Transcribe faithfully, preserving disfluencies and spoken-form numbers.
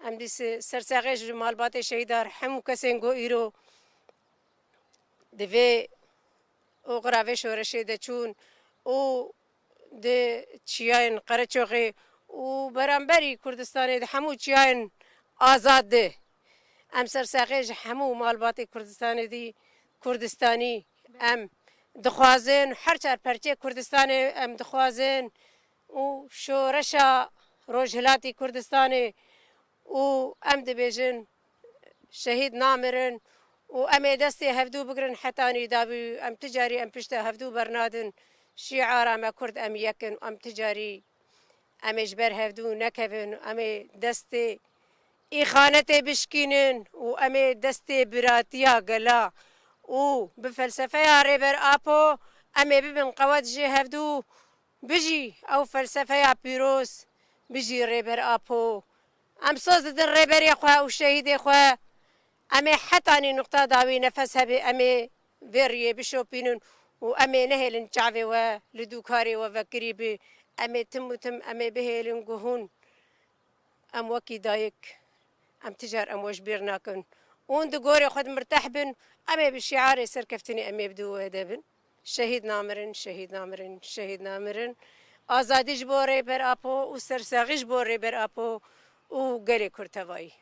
Em dî se-, sersaxê ji malbatê şehîdar hemû kesên ku îro di vê oxira vê şoreşê de çûn û di çiyayên Qereçoxê û beramberî Kurdistanê di hemû çiyayên azad de. Em sersaxê ji hemû malbatê Kurdistanê dî Kurdistanî em dixwazin, her çar perçê Kurdistanê em dixwazin û şoreşa Rojhilatî Kurdistanê û em dibêjin şehîd namirin û em ê destê hevdû bigirin hetanî dawî, em ti carî em pişta hevdû bernadin. Şîara me Kurd em yek in, em ti carî em ê ji ber hevdû nekevin, em ê destê îxanetê bişkînin û em ê destê biratiya gela û bi felsefeya Rêber Apo em ê bibin qewet ji hevdû. Bijî ew felsefeya pîroz, bijî Rêber Apo. Em soz didin rêberê xwe û şehîdê xwe. Em ê hetanî nuqta dawî nefes hebe, em ê vê riyê bişopînin û em ê nehêlin çavê we li dûkarê we vekirî bi. Em ê tim û tim em ê bihêlin ku hûn, em wekî dayik, em ti car em we ji bîr nakin. Hûn di gorê xwe de mirteh bin, em ê bi şiarê serkeftinê em ê bi dû we de bin. Şehîd namirin, şehîd namirin, şehîd namirin. Azadî ji bo Rêber Apo û sersaxî ji bo Rêber Apo û gelê Kurd tevayî.